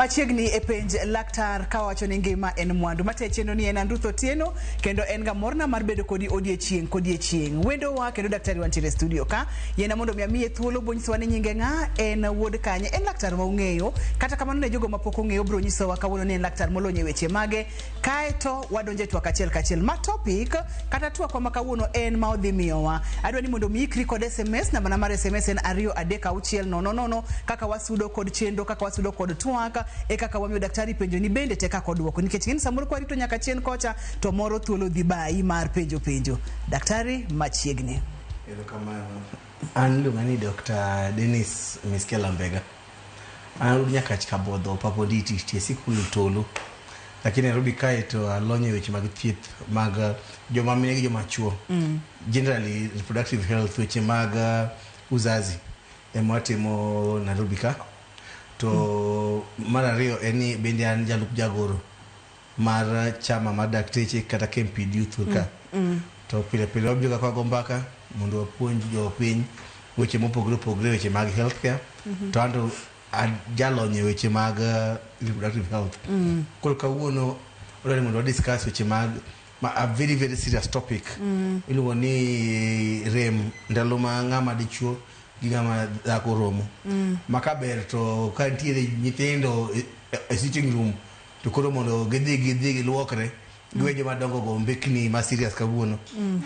Machiegni e penj laktar ka wacho ni ngima en mwandu. Mate chenro ni en an Ruth Otieno kendo en ga morna mar bedo kodi odiechieng' kodiechieng'. Wendowa kendo daktari wantiere e studio ka. Yiena mondo mi amiye thuolo bonyisowa ni nyinge ng'a, en wuod kanye, en laktar ma ung'eyo. Kata kamano ne jogo mapok ong'eyo obiro nyisowa kawuono ni en laktar molony e weche mage. Kaeto wadonjo e twak achiel kachiel. Ma topic kata twakwa ma kawuono en ma odhi miyowa. Adwa ni mondo mi ikri kod SMS, nambana mar SMS en 23600 kaka wasudo kod chenro, kaka wasudo kod twak, e kaka wamiyo daktari penjo ni bende te kaka oduoko. Nikech ing'eni samoro kwarito nyaka chien kocha to moro thuolo dhi bayi mar penjo penjo. Daktari machiegni. Erokamano. An iluonga ni Dr. Dennis Miskela Mbega. An wuod Nyakach Kabodho, Paponditi, tie sikul Tolo. Lakini Nairobi kae to alony e weche mag thieth mag joma mine gi joma chuo. Generally reproductive health, weche mag uzazi ema watimo Nairobi ka. To mar ariyo en ni bende an jalup jagoro mar chama mar dakteche kata KMPDU thur ka. To pile pile wabiro ga kwago mbaka mondo wapuonj jopiny weche mopogore opogore weche mag healthcare. To anto jalony e weche mag reproductive health. Koro kawuono wadwaro ni mondo wa discuss weche mag ma a very very serious topic. Iluongo ni rem ndalo ma ng'ama dichuo gi ng'ama dhako romo. Ma kaber to ka nitiere nyithindo e sitting room to koro mondo gidhi giluokre giwe joma dongo go mbekni ma serious kawuono.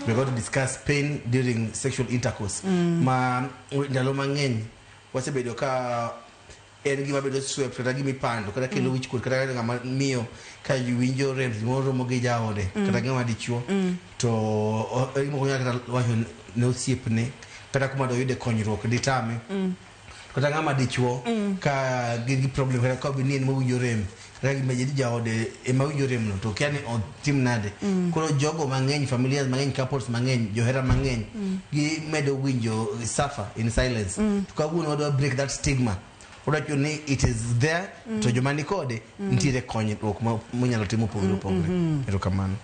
We are going to discuss pain during sexual intercourse. Ma ndalo mang'eny wasebedo ka en gima bedo swept kata gima ipando kata kelo wich kuot kata ng'ama miyo ka winjo rem gimoro romo gi jaode kata ng'ama dichuo to en gima ok onyal kata wacho ne osiepne kata kuma doyude konyruok ditame kata ng'ama dichuo ka gin gi problem kata ka ni en mowinjo rem kata gima jaode ema winjo rem no to kia ni otim nade. Koro jogo mang'eny, familias mang'eny, couples mang'eny, johera mang'eny gimedo winjo suffer in silence. To kawuono wadwa break that stigma. Wadwa ni it is there to joma ni kode nitiere konyruok monyalo timo opogore opogore. Erokamano.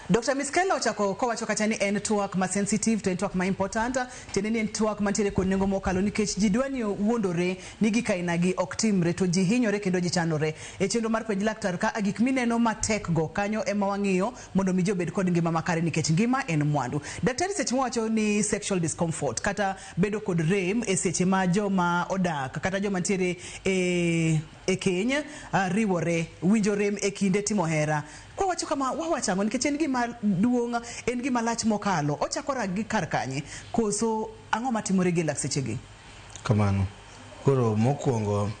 Dr. Miskela ochako kowacho kacha ni en twak ma sensitive to en twak ma important, tiende ni en twak mantiere kod nengo mokalo nikech ji dwa ni wuondore ni gik aina gi ok timre to ji hinyore kendo ji chandore. E chenro mar penj laktar ka gik mineno matek go kanyo ema wang'iyo mondo mi ji obed kod ngima makare nikech ngima en mwandu. Daktari seche mwawacho ni sexual discomfort kata bedo kod rem e seche ma joma odak kata joma nitiere e keny riwore winjo rem e kinde timo hera. Kwawacho kama wawacho ang'o nikech en gima duong', en gima lach mokalo. Ochako gi kar kanye koso ang'o matimore gi lak seche gi? Kamano. Koro mokwongo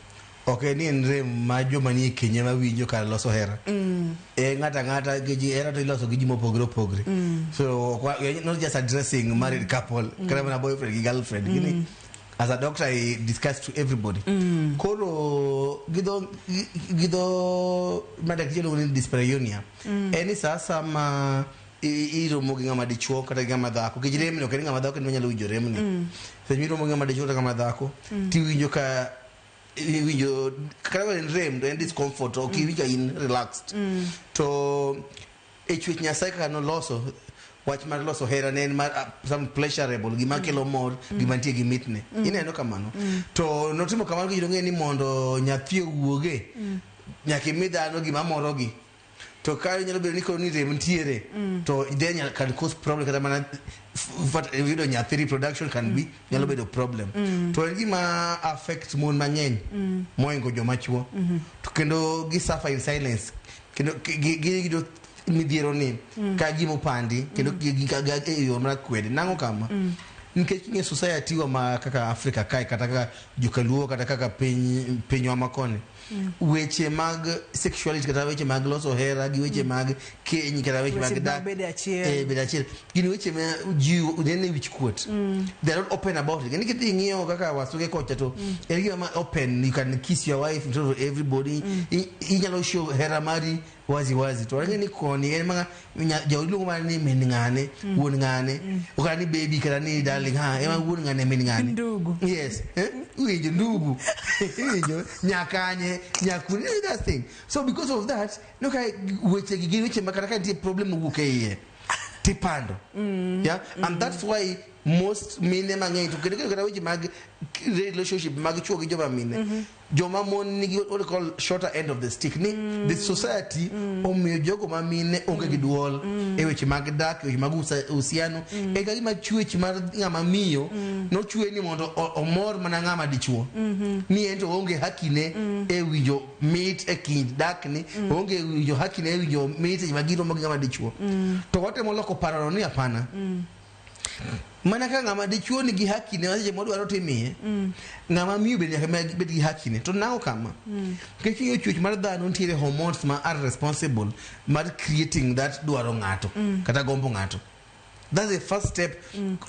ok en ni en rem ma joma nie keny ema winjo kar loso hera. E ng'ato ang'ata gi ji hera to iloso gi ji mopogore opogore. So we are not just addressing married couple kata mana boyfriend gi girlfriend. Gini, as a doctor I discuss to everybody. Koro gi dho madakteche iluongo ni dyspareunia. En ni sa asama iromo gi ng'ama dichuo kata gi ng'ama dhako nikech remni ok en ng'ama dhako kendo nyalo winjo remni. Seche miromo gi ng'ama dichuo kata ng'ama dhako tiwinjo ka iwinjo kata ka en rem to en discomfort ok iwinj ka in relaxed. To e chwech Nyasaye kaka noloso wach mar loso hera ne en mar some pleasurable gima kelo mor gima nitie gi mitne. Ineno kamano. To notimo kamano nikech nong'eyo ni mondo nyathi owuoge nyaka imi dhano gima morogi. To ka nyalo bedo ni koro ni rem nitiere to then can cause problem kata mana yudo nyathi reproduction can be nyalo bedo problem. To en gima affect mon mang'eny mohingo joma chuo. To kendo gi suffer in silence kendo giyudo midhiero ni ka gima opandi kendo e yo mar akwede. Nang'o kama? Nikech ing'e society wa ma kaka Africa kae kata kaka jokaluo kata kaka piny pinywa makoni weche mag sexuality kata weche mag loso hera gi weche mag keny kata weche mag dak bedo achiel. Bedo achiel gin weche ma ji nene wich kuot. They are not open about it. Nikech ing'iyo kaka wasuge kocha to en gima ma open, you can kiss your wife in front of everybody. Inyalo show hera mari wazi wazi. To wang'e ni koni en mana jaodi luongo mana ni min ng'ane, wuon ng'ane, kata ni baby kata ni darling, ha ema wuon ng'ane, min ng'ane. Ndugu. Yes. Winjo ndugu. Winjo nyakanye, nyakuni, that thing. So because of that, no ka weche gi gin weche ma kata ka nitie problem owuok e iye tipando. Yeah, and that's why Most mine mang'eny to kendo kata weche mag relationship mag chuo gi joma mine, joma mon nigi what we call shorter end of the stick ni the society omiyo jogo ma mine onge gi duol e weche mag dak, e weche mag uhusiano. E ka gima chwech mar ng'ama miyo nochwe ni mondo omor mana ng'ama dichuo, ni en to onge hakine e winjo mit e kind dakni, onge winjo hakine e winjo mit e ma giromo gi ng'ama dichuo. To watemo loko parono ni hapana, mana ka ng'ama dichuo nigi hakine ma seche modwaro timiye, ng'ama miyo bende nyaka bed gi hakine. To nang'o kama? Nikech ing'eyo chwech mar dhano nitiere hormones ma are responsible mar creating that dwaro ng'ato kata gombo ng'ato. That's the first step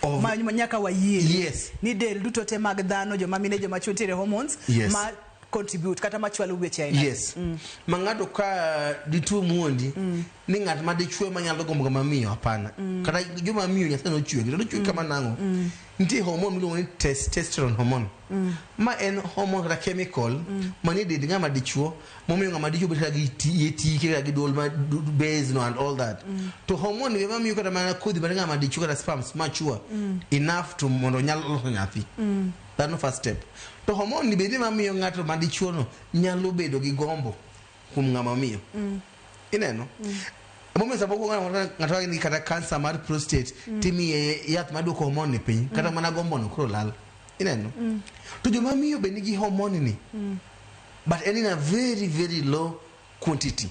of Ma nyaka wayie ni del duto te mag dhano, joma mine, joma chuo, nitiere hormones ma contribute kata machwalo weche aina. Yes. Ma ng'ato ka dichuo muondi ni ng'at ma dichuo ema nyalo gombo ng'ama miyo, hapana. Kata joma miyo Nyasaye nochwe gi to nochwe kama nang'o? Nitie hormone miluongo ni testosterone hormone, ma en hormone kata chemical manie dend ng'ama dichuo, momiyo ng'ama dichuo bet kata gi tike kata gi duol ma bass no and all that. To hormone ni ema miyo kata mana kodhi mar ng'ama dichuo kata sperms mature enough to mondo onyal loso nyathi. That no first step. To hormone ni bende mamiyo ng'ato ma dichuo no nyalo bedo gi gombo kuom ng'ama miyo. Ineno? Emomiyo samoro ng'ato ka nigi kata cancer mar prostate, timiye yath maduoko hormone ni piny, kata mana gombo no koro lal. Ineno? To joma miyo be nigi hormone ni, but en in a very very low quantity.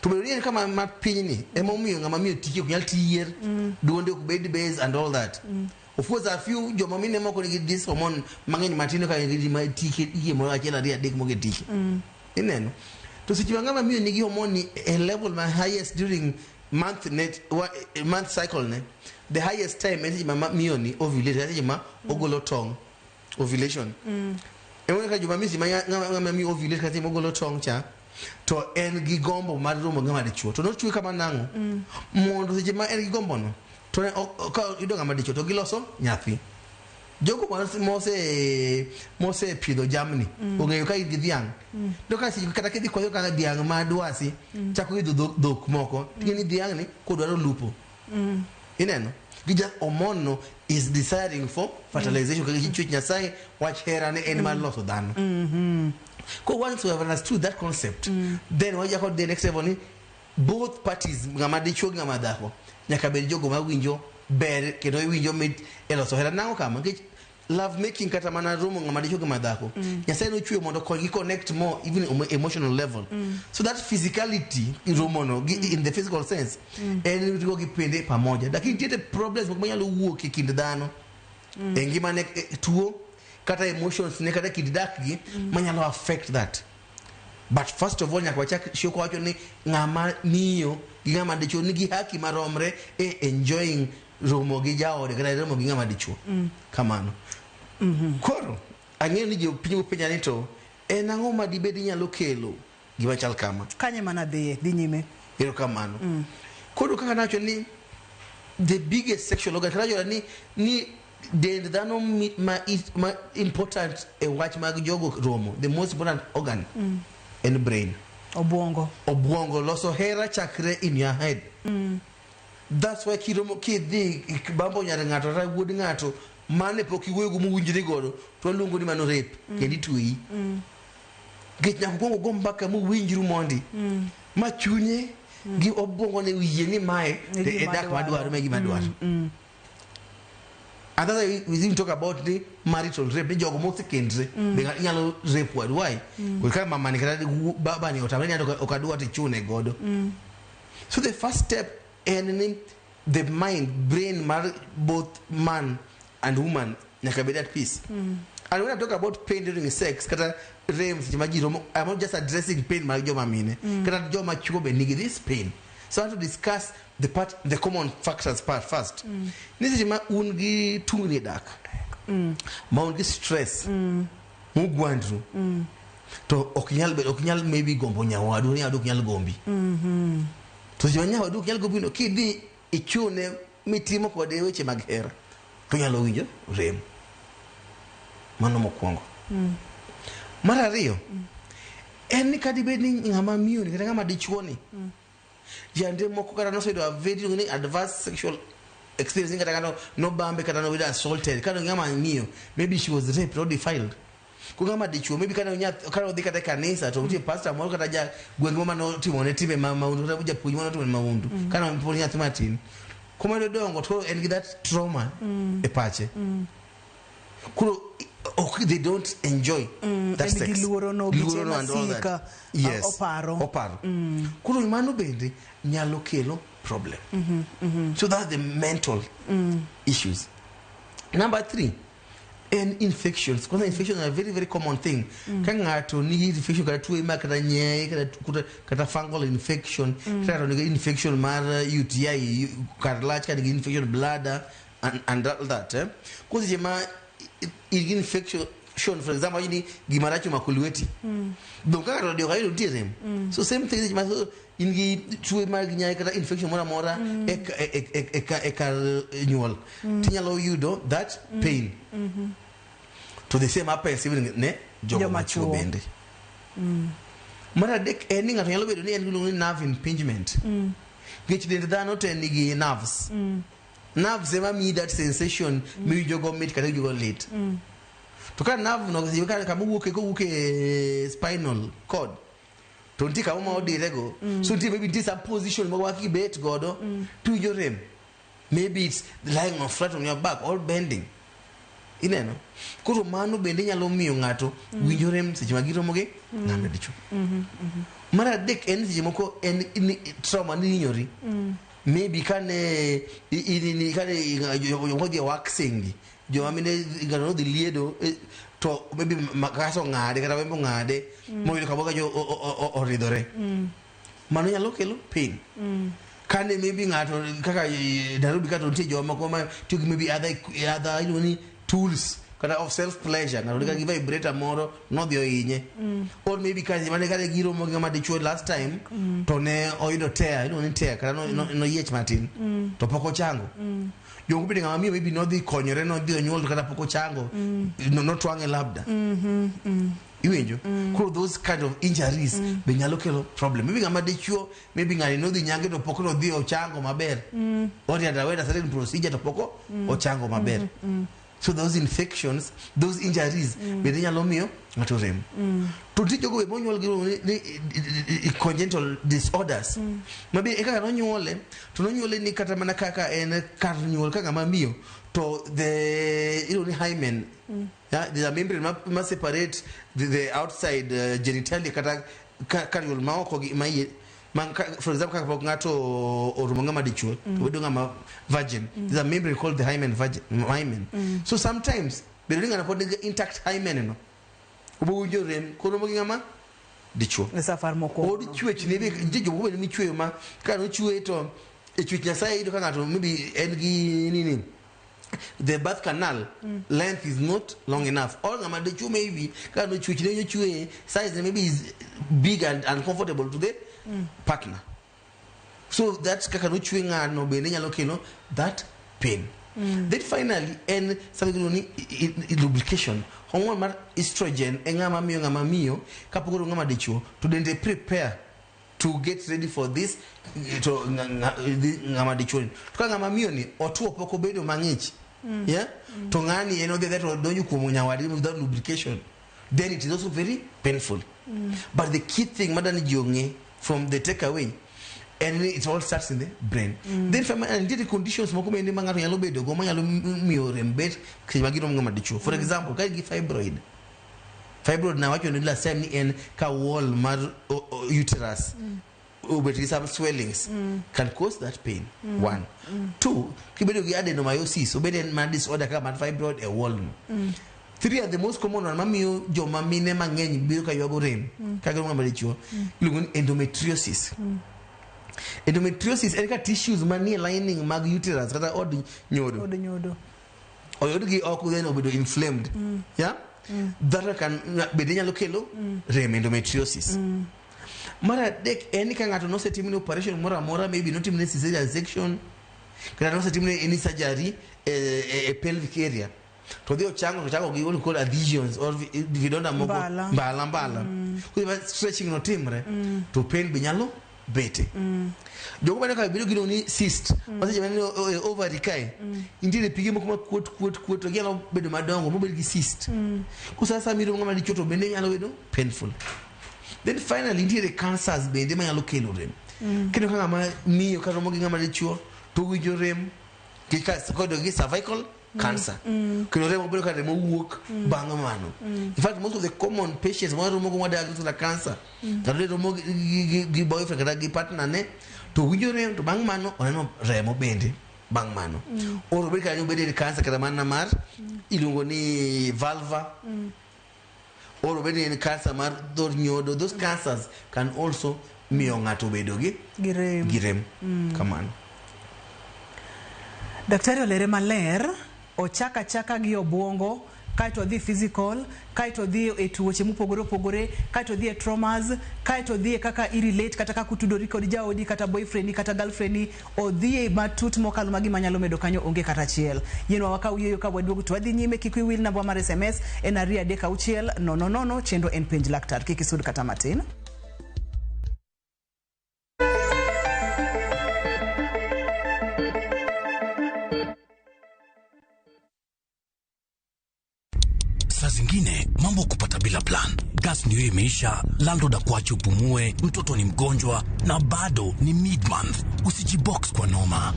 To bedo ni en kama ma piny ni emomiyo ng'ama miyo tike ok nyal tiyer, duonde ok bed bass and all that. Of course, a few joma mine moko nigi this hormone mang'eny matin ka nigi ma tike iye moro achiel, ariyo, adek moko e tike. Ineno? To seche ma ng'ama miyo nigi hormone ni e level ma highest during month net wa, month cycle ne, the highest time en seche ma miyo ni ovulate, kata seche ma ogolo tong', ovulation. Emomiyo ka joma miyo seche ma ng'ama miyo ovulate kata seche ma ogolo tong' cha, to en gi gombo mar romo gi ng'ama dichuo. To nochwe kama nang'o? Mondo seche ma en gi gombo no, to ka yudo ng'ama dichuo to giloso nyathi. Jogo mose pidho jamni ong'eyo ka in gi dhiang', to ka seche kata kidhi kwayo kaka dhiang' ma dwasi chako idho dhok moko, ting'e ni dhiang' ni kodwaro lupo. Ineno? Gi ja hormone no is desiring for fertilization kaka chwech Nyasaye wach hera ne en mar loso dhano. Ko once we have understood that concept, then wachako the next level ni both parties, ng'ama dichuo gi ng'ama dhako, nyaka bed jogo mawinjo ber kendo winjo mit e loso hera. Nang'o kama? Nikech love making kata mana romo ng'ama dichuo gi ng'ama dhako, Nyasaye nochweyo mondo okonygi connect more even on emotional level. So that physicality romo no gi, in the physical sense, en riwo gi pende pamoja. Lakini nitiere problems moko manyalo wuok e kind dhano e ngimane, tuo kata emotions ne kata kit dak gi manyalo affect that. But first of all, nyaka wachak shoko wacho ni ng'ama miyo gi ng'ama dichuo nigi haki maromre e enjoying romo gi jaode kata romo gi ng'ama dichuo. Kamano. Koro ang'eyo ni jopiny penja ni to en ang'o ma dibed nyalo kelo gima chal kama? Kanye mana dhiye dhi nyime. Erokamano. Koro kaka nawacho ni the biggest sexual organ, kata nawacho ni dend dhano ma important e wach mag jogo romo, the most important organ en brain. Obwongo. Obwongo loso hera chakre in your head. That's why kiromo kidhi bambo nyar ng'ato kata wuod ng'ato mane pok iwuoyo go mowinjore godo, to waluongo ni mano rape kendo itweyi. Nikech nyaka ukuong ugo mbaka mowinjru mondi ma chunye gi obwongo ne yie ni mae E e gima dak dwaro. madwaro ma e gima dwaro. And that's why we even talk about the marital rape ni jogo mosekendre be inyalo rape wadu. Why? Mm. Kaka mamani kata babani otamre ni ok adwa to ichune godo. So the first step en ni the mind, brain mar both man and woman nyaka bed at peace. And when I talk about pain during sex kata rape seche ma ji romo, I'm not just addressing pain mar joma mine, kata joma chuo be nigi this pain. So I want to discuss the part, the common factors part first. Ni seche ma un gi tungni e dak, ma un gi stress, mugwandru, to ok nyal bedo, ok nyal maybe gombo nyawadu, nyawadu ok nyal gombi. To seche ma nyawadu ok nyal gombi no, kidhi ichune mitimo kode weche mag hera, to onyalo winjo rem. Mano mokwongo. Mar ariyo, en ni kadibed ni ng'ama miyo ni kata ng'ama dichuo ni, jande moko kata noseyudo a very ni adverse sexual experience kata kano nobambe kata nobedo assaulted kata ng'ama ng'iyo, maybe she was raped or defiled. Ko ng'ama dichuo, maybe kane nyath kane odhi kata e kanisa to nitie pastor moro kata ja gweng' moro manotimone timbe ma mahundu, kata japuonj moro notimone mahundu kane pod nyathi matin. Komedo dongo to en gi that trauma e pache. Koro ok, they don't enjoy that en gi sex. Luoro no, Gi giche luoro no and all that. masika, Yes. oparo. Oparo. Koro mano bende nyalo kelo problem. So that's the mental issues. Number three, en infections. Kwanza infections are a very, very common thing. Ka ng'ato nigi infection kata tuo ma kata nyeye kata fungal infection, kata ng'ato nigi infection mar UTI kar lach, kata nigi infection bladder and all that, eh. Koro seche ma in gi infection, for example, ni gima rach omako lweti, dong ka ng'ato odiyo kayudo nitie rem. So same thing, seche ma so in gi tuo mag nyaye kata infection moro amora e kar nyuol, tinyalo yudo that pain. To the same happens even ne jogo Joma machuo chuo. Bende. Mar adek en ni ng'ato nyalo bedo ni en giluongo ni nerve impingement, nikech dend dhano te nigi nerves. Nerves ema miyi that sensation miwinjo go mit kata iwinjo go lit. To ka nerve no ka kama owuoke, kowuok e spinal cord, to nitie kama ma odirego. So nitie, maybe nitie some position moko ma kibet godo to iwinjo rem. Maybe it's lying on flat on your back or bending, ineno. Koro mano bende nyalo miyo ng'ato winjo rem seche ma giromo gi ng'ama dichuo. Mar adek en seche moko en ni trauma, ni hinyori. Maybe kane kane jomoko dhi e waxing gi joma mine, ng'ato nodhi liedo, to maybe makas ong'ade kata wembe ong'ade moyudo kamoro kacho oridhore. Mano nyalo kelo pain. Kane maybe ng'ato kaka Nairobi ka, to nitie joma moko ma tiyo gi maybe other iluongo ni tools kata of self pleasure. Ng'ato nika gi vibrator moro nodhi ohinye, or maybe ka mane kane giromo gi ng'ama dichuo last time to ne oyudo tear, iluongo ni tear, kata noyiech matin to pok ochango. Jomoko bende, ng'ama miyo maybe nodhi konyore, nodhi onyuol to kata pok ochango, notwang'e labda, iwinjo. Koro those kind of injuries be nyalo kelo problem. Maybe ng'ama dichuo, maybe ng'ani nodhi nyange to pok nodhi ochango maber, or he underwent a certain procedure to pok ochango maber. So those infections, those injuries bende nyalo miyo ng'ato rem. To nitie jogo be monyuol gi ni congenital disorders, mabe e kaka nonyuole, to nonyuole ni kata mana kaka en kar nyuol ka ng'ama miyo, to the iluongo ni hymen. Yeah, there's a membrane ma separate the outside genitalia kata kar nyuol ma oko gi ma iye. For example, kaka pok ng'ato orumo ng'ama dichuo to bedo ng'ama virgin, there's a membrane called the hymen, virgin hymen. So sometimes bedo ni ng'ato pod nigi intact hymen no, obo winjo rem koromo gi ng'ama dichuo. E safar mokwongo. Od chwech ne be nitie jomoko bende michweyo ma ka nochwe to e chwech Nyasaye, iyudo ka ng'ato maybe en gi nini, the birth canal length is not long enough, or ng'ama dichuo maybe ka nochwech ne ochwe size ne maybe is big and uncomfortable to the partner. So that's kaka nochwe ng'ano bende nyalo kelo that pain. Then finally en something iluongo ni lubrication. Hormone mar estrogen e ng'ama miyo ng'ama miyo kapok oromo ng'ama dichuo to dende prepare to get ready for this, to ng'ama dichuo ni. To ka ng'ama miyo ni otuo, pok obedo mang'ich, yeah, to ng'ani en odhi to donjo kuom nyawadgi without lubrication, then it is also very painful. But the key thing madani ji ong'e from the takeaway en ni it all starts in the brain. Then nitiere conditions moko bende ma ng'ato nyalo bedo go manyalo miyo rem bet seche ma giromo ng'ama dichuo. For example, ka in gi fibroid. Fibroid nawacho ni last time ni en ka wall mar uterus obet gi some swellings, can cause that pain. One, two, kibedo gi adenomyosis, obed en mar disorder kaka mar fibroid e wall no. Three are the most common one mamiyo joma mine mang'eny biro ka ywago rem ka giromo ng'ama dichuo, iluongo ni endometriosis. Endometriosis en ka tissues manie lining mag uterus kata od nyodo Od nyodo. Oyudgi oko, then obedo inflamed. Yeah, that can bende nyalo kelo rem, endometriosis. Mar adek en ni ka ng'ato nosetimne operation moro amora, maybe notimne cesarean section kata nosetimne any surgery e pelvic area, to dhi ochango, to chako gi what we call adhesions or vidonda moko. Mbala. Mbala mbala. Koro ma stretching notimre to pain be nyalo bete. Jogo maneno ka bedo gi ni cyst, maseche maneno ovary kae, nitiere pige moko ma kuot kuot kuot to ginyalo bedo madongo mobed gi cyst. Kusa sama iromo ng'ama dichuo to bende nyalo bedo painful. Then finally nitiere cancers bende manyalo kelo rem. Kendo ka ng'ama miyo ka romo gi ng'ama dichuo to winjo rem kodo gi cervical cancer. Kendo remo bedo ka remo wuok bang' mano. In fact, most of the common patients ma romo go ma diagnosed na cancer, kata romo gi boyfriend kata gi partner ne, to winjo rem to bang' mano oneno remo bende bang' mano. Or obed kanyo obed e cancer kata mana mar iluongo ni vulva. Or obed ni en cancer mar dhod nyodo. Those cancers can also miyo ng'ato bedo gi Gi rem. Gi rem. Kamano. Daktari olere maler, ochaka achaka gi obuongo, kaeto odhi physical, kaeto odhi e tuoche mopogore opogore, kaeto odhi e traumas, kaeto odhi e kaka i-relate kata kaka utudori kod jaodi kata boyfriend kata girlfriend ni, odhi e matut mokalo ma gima nyalo medo kanyo onge kata achiel. Yienwa wakaw yueyo ka waduogo to wadhi nyime. Kik wiyi wil namba mar SMS en 236 00, chenro en Penj Laktar. Kik isud kata matin. Saa zingine mambo kupata bila plan. Gas ndio imeisha, landlord akuache upumue, mtoto ni mgonjwa na bado ni mid month. Usijibox kwa noma.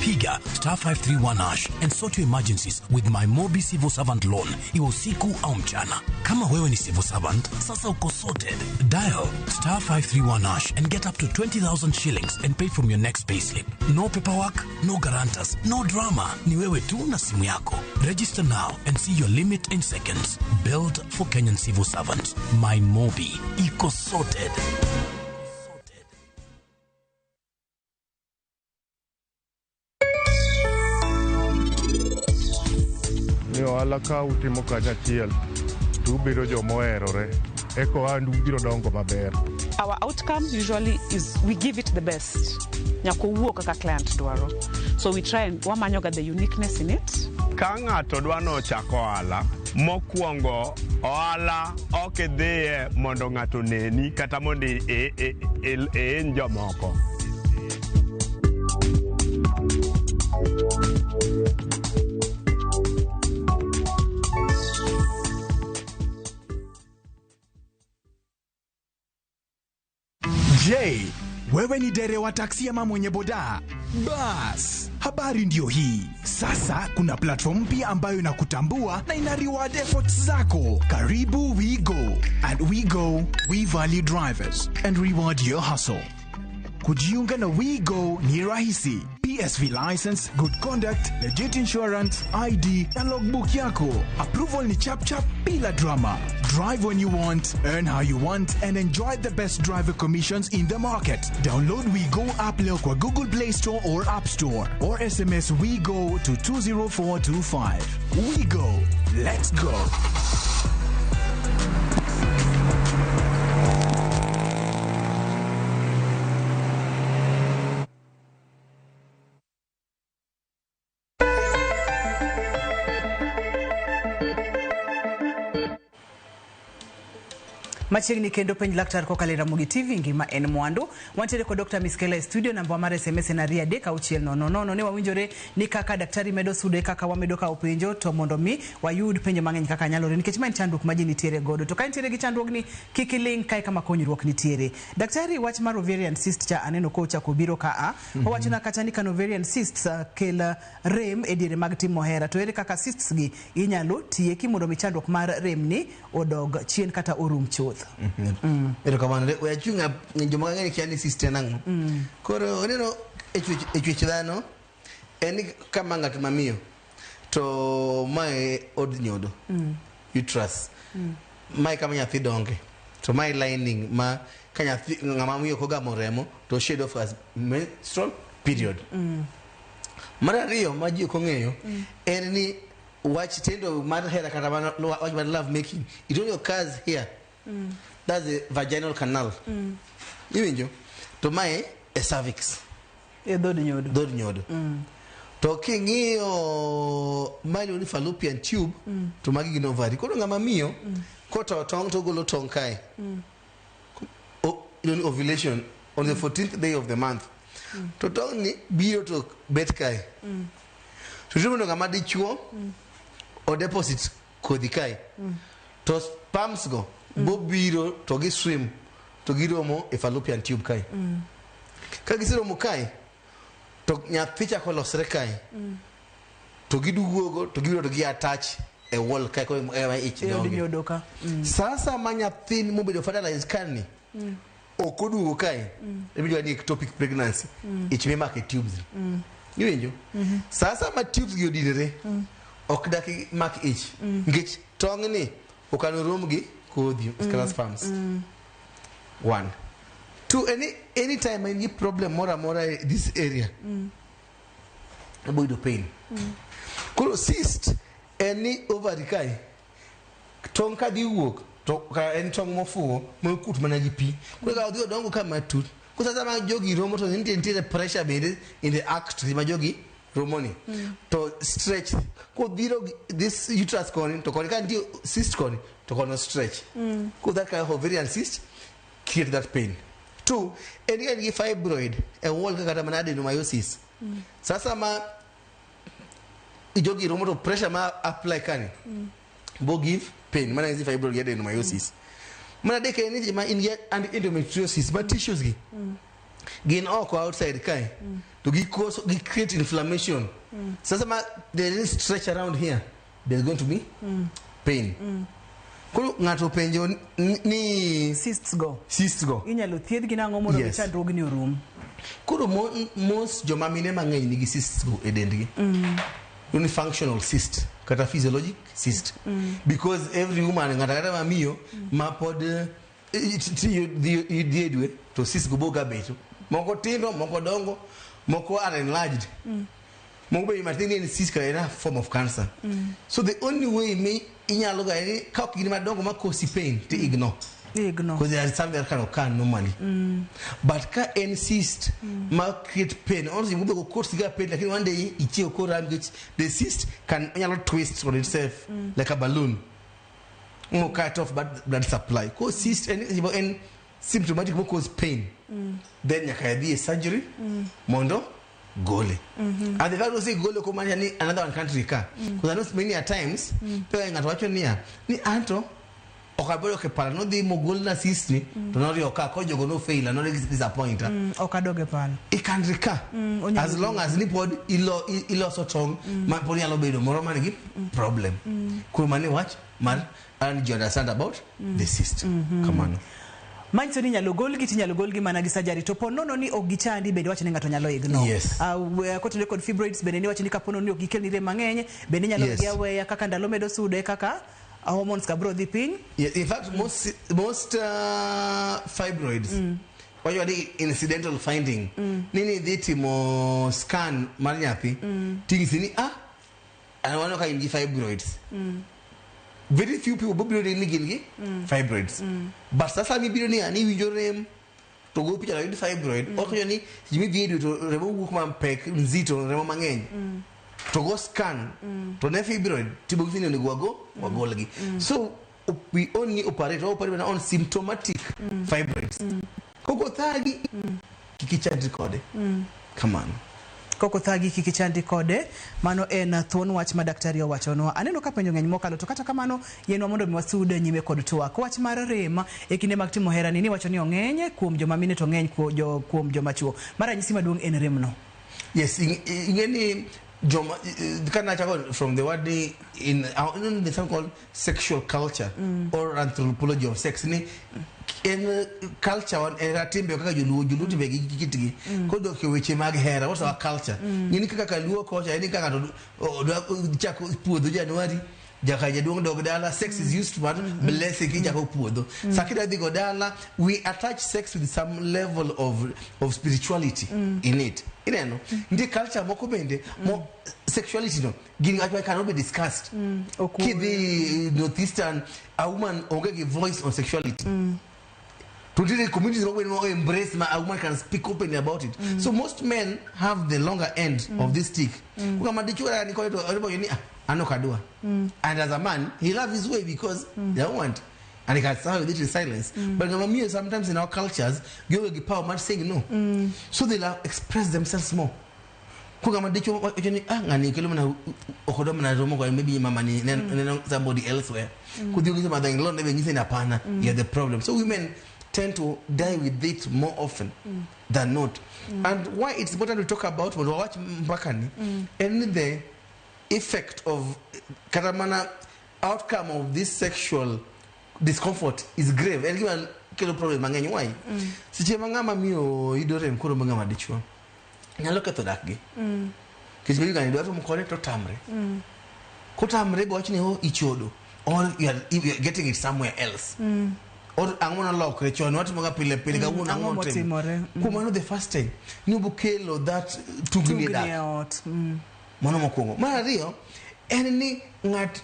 Piga *531# and sort your emergencies with my Mobi Civil Servant Loan, iwe usiku au mchana. Kama wewe ni civil servant, sasa uko sorted. Dial *531# and get up to 20,000 shillings and pay from your next payslip. No paperwork, no guarantors, no drama. Ni wewe tu na simu yako. Register now and see your limit in seconds. Build for Kenyan civil servants. My Mobi. Iko sorted. Ni ohala ka utimo kanyachiel to ubedo joma oherore eka ohandu biro dongo maber. Our outcome usually is we give it the best. Nyaka owuok kaka client dwaro. So we try and wamanyoga the uniqueness in it. Ka ng'ato dwa nochak ohala, mokwongo ohala ok idhiye mondo ng'ato oneni kata mondo ihiny jomoko. Je, wewe ni dere wa taksi ama mwenye boda? Bas, habari ndiyo hii. Sasa kuna platform mpya ambayo inakutambua na ina reward efforts zako. Karibu WeGo. At WeGo, we value drivers and reward your hustle. Kujiunga na WeGo ni rahisi. PSV license, good conduct, legit insurance, ID na logbook yako. Approval ni chap chap bila drama. Drive when you want, earn how you want and enjoy the best driver commissions in the market. Download WeGo app leo kwa Google Play Store or App Store or SMS WeGo to 20425. WeGo. Let's go. Machiegni kendo Penj Laktar kokalo e Ramogi TV, ngima en mwandu. Wantiere kod Dr. Miskela e studio. Namba mar SMS en 23600. Ne wawinjore ni kaka daktari medo sudo e kaka wamedo kawo penjo to mondo mi wayud penjo mang'eny kaka nyalore, nikech ma en chandruok ma ji nitiere godo. To ka nitiere gi chandruogni, kik iling' kae kama konyruok nitiere. Daktari, wach mar ovarian cyst cha aneno kochako biro ka a owachona kata ni kan ovarian cysts kel rem e diere mag timo hera, to ere kaka cysts gi inyalo tieki mondo mi chandruok mar rem ni odog chien kata orum chuth? Erokamano. We achung' joma ng'eny kia ni cyst en ang'o. Koro oneno e chwech dhano en ni kama ng'at mamiyo to mae od nyodo, uterus. Mae kama nyathi donge. To mae lining ma ka nyathi ng'ama miyo kogamo remo to shed off as menstrual period. Mar ariyo ma ji ok ong'eyo en ni wach tendo mar hera kata mana wach mar love making, it only occurs here. That's the vaginal canal. Iwinjo? To mae e cervix. E dhod nyodo. Dhod nyodo. To king'iyo ma iluongo ni fallopian tube, to magi gin ovary. Koro ng'ama miyo kotoyo tong' to ogolo tong' kae. Iluongo ni ovulation. on the 14th day of the month. To tong ni biro to bet kae. To nitie mondo ng'ama dichuo o deposit kodhi kae. To sperms go bobiro to gi swim to giromo e fallopian tube kae. Ka giseromo kae to nyathi chako losre kae. To giduogo to gibiro to gi attach e wall kae koro ema ich E od donge. nyodo ka. Sasa ma nyathi mobedo fertilized kani ok oduogo kae imiluongo ni ectopic pregnancy ich mimako e tubes iwinjo sasa ma tubes gi odinore ok dak mak ich nikech tong' ni okano rom gi kodhi kata sperms one two any time in gi problem moro amora e this area ibo yudo pain koro cyst en ni ovary kae tong' kadhi wuok to ka en tong' mofuwo mokut mana gi pi koro ka odhi odongo ka matut koro sasa ma jogi romo to nitie nitiere pressure bende in the act ma jogi romo ni to stretch kodhiro this uterus koni to koni ka nitie cyst koni to kono stretch koro that kind of ovarian cyst create that pain two en ka en gi fibroid e wall kaka kata mana adenomyosis sasa ma jogi romo to pressure ma apply kani bo give pain mana hizi fibroid gi adenomyosis mana adek en ni ma in gi endometriosis ma tissues gi gin oko outside kae to gi cause gi create inflammation sasa ma there is stretch around here there's going to be pain koro ng'ato penjo ni Cysts go. Cysts go Inyalo thiedhgi nang'o mondo Yes. chandruogni orum? Koro most joma mine mang'eny nigi cysts go e dendgi. Ni functional cyst kata physiologic cyst. Because every woman ng'ato kata mamiyo ma pod tiyo dhi e dwe to cyst go boga beto. Moko tindo, moko dongo, moko are enlarged. Moko be matin en cyst kata en a form of cancer. So the only way mi inyalo ga ni ka ok gin madongo ma cause pain to ignore. Ignore. Because there is something that can occur normally. But ka en cyst ma create pain, also you go cause ga pain, lakini one day ichiew kora nikech the cyst can onyalo twist on itself like a balloon. Mo cut off blood supply. Ko cyst en symptomatic mo cause pain. Then nyaka idhi e surgery mondo gole. And the fact was gole kumaanisha ni another one can't recur. Because I know many a times pia ng'ato wacho niya ni anto ok abedo ke pala nodhi mogolna cyst ni to noriyo ka koro jogo no fail and no disappoint. Ok adog e pala. It can recur onyalo as long as ni pod iloso tong' ma pod nyalo bedo moro man gi problem. Koro mano e wach mar and you understand about the cyst. Kamano. Manyiso ni inyalo golgi to inyalo golgi mana gi surgery to po nono ni ok gichandi bende wacho ni ng'ato nyalo ignore. Yes. Kotenore kod fibroids bende niwacho ni kapo nono ni ok gikelni rem mang'eny bende inyalo Yes. gi aweya kaka ndalo medo sudo e kaka hormones ka bro dhi piny. Yeah, in fact, most fibroids, wacho ni incidental finding, nini dhi timo scan mar nyathi, ting'isi ni an waneno ka in gi fibroids. Very few people biro ni gin gi fibroids. But sasa mibiro ni ani iwinjo rem to go picha to yud fibroid, ok ni seche midhi e dwe to remo wuok mapek nzito remo mang'eny. To go scan to ne fibroid tibo ni onego wago wagolgi. So we only operate on symptomatic fibroids. Koko thagi kik ichandri kode. Kamano. Koko thagi kik ichandi kode, mano en thuon wach ma daktari owachonwa. Aneno ka penjo ng'eny mokalo to kata kamano yienwa mondo mi wasud nyime kod twak. Wach mar rem e kinde mag timo hera ni niwacho ni ong'eny kuom joma mine to ng'eny kuom joma chuo. Mar ranyisi maduong' en rem no. Yes, ing'e ni joma kana chako from the word ni in the term called sexual culture or anthropology of sex ni en culture wan en timbe kaka joluo timbe gi kitgi kodok e weche mag hera what's our culture ng'eni kaka luo kocha en kaka to chako puodho January jaka jaduong' dog dala sex is used to blessing kichako puodho sakida dhi go dala we attach sex with some level of spirituality in it ineno nitie culture moko bende mo sexuality no gin actually cannot be discussed kidhi northeastern a woman onge gi voice on sexuality to the communities moko bende embrace ma a woman can speak openly about it so most men have the longer end of this stick kama dichuo ni kode to ni an ok adwa and as a man he loves his way because they don't want And he can suffer with it in silence. But ng'ama miyo sometimes in our cultures gionge gi power mar saying no. So they'll express themselves more. Ko ng'ama dichuo wacho ni ah, ng'ani kelo mana ok odwa mana romo kode, maybe mama ni neno somebody elsewhere. Kodhi onyiso mother in law ne be nyise ni hapana, you are the problem. So women tend to die with it more often than not. And why it's important to talk about mondo wawach mbakani en ni the effect of kata mana outcome of this sexual discomfort is grave. En gima kelo problem mang'eny. Why? Seche ma ng'ama miyo yudo rem koro ma ng'ama dichuo nyalo ketho dakgi. Nikech maybe ng'ani dwa romo kode to tamre. Kotamre bo wach ni, oh, ichodo or you are getting it somewhere else. Or ang'o nolokre chon watimoga pile pile, kawuono ang'o ang'o motimore? Kuom mano, the first time ni obokelo that tungni e Tungni dak. E ot. Mano mokwongo. Mar ariyo en ni ng'at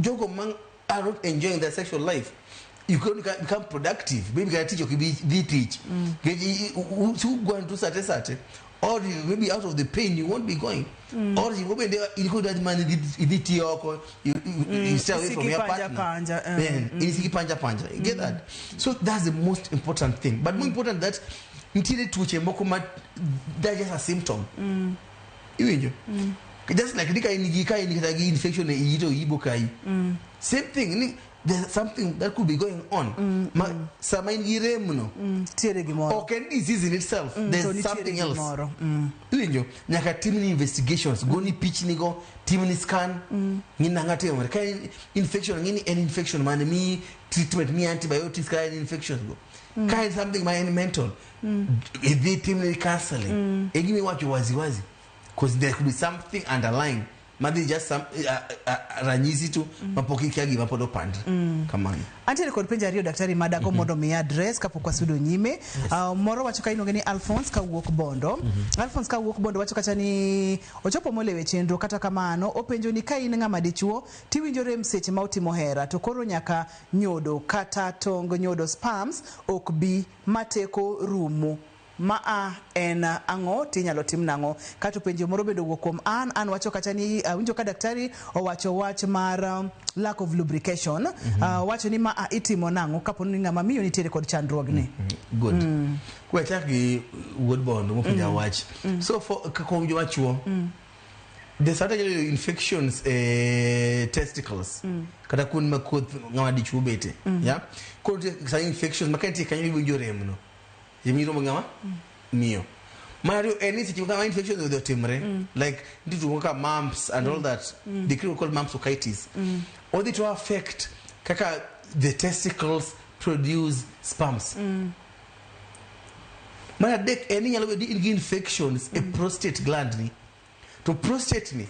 jogo ma are not enjoying their sexual life, you can become productive, maybe kata tich ok ibi dhi tich nikech ugwantu sate sate, or maybe out of the pain you won't be going, or you bende in kod man idhi tiyo oko, you stay away from Isiki your panja partner. panja, Then isiki panja panja, you get that? So that's the most important thing. But more important that nitiere tuoche moko ma they're just a symptom, iwinjo? Just like ni ka in gi, ka in kata gi infection e iyi to ibo kai, same thing ni there's something that could be going on ma sama in gi rem no. Tiere gimoro. Ok en disease in itself. To There's nitiere something else. gimoro. Iwinjo? Nyaka timni investigations, goni pichni go, timni scan, ng'i nang'a timore ka en infection, ng'i ni en infection mane, mi treatment, mi antibiotics ka en infections go, ka en something ma en mental, idhi timni counseling. E gima iwacho wazi wazi, because there could be something underlying madhi just some ranyisi tu mapok ikia gima pod opandre kamano. Antiere kod penjo ariyo, daktari, madago mondo mi address kapok wasudo nyime. Moro wacho ka iluonge ni Alphonse kawuok Bondo. Alphonse kawuok Bondo wacho kacha ni ochopo molewe chenro, kata kamano openjo ni ka in ng'ama dichuo tiwinjo rem seche ma utimo hera to koro nyaka nyodo kata tong nyodo, sperms ok bi mateko rumo, ma a en ang'o tinyalo tim nang'o? Kato penjo moro bende owuok kuom an wacho kacha ni awinjo ka daktari owacho wach mar lack of lubrication. Wacho ni ma a itimo nang'o kapo ni ng'ama miyo nitiere kod chandruogni? Good. Kwe chak gi wuod Bondo mopenja wach. So for kuom joma chuo, the certain infections, testicles kata kuond ma koth ng'ama dichuo bete, yeah, koro nitie some infections ma ka nitie kanyo iwinjo rem no miromo ng'ama miyo. Mar ariyo en ni seche ma infection odhi otimre, like nitie tuo kaka mumps and all that, the cream called mumps orchitis, odhi to affect kaka the testicles produce sperms. Mar adek en ni nyalo bedo ni in gi infections e prostate gland ni. To prostate ni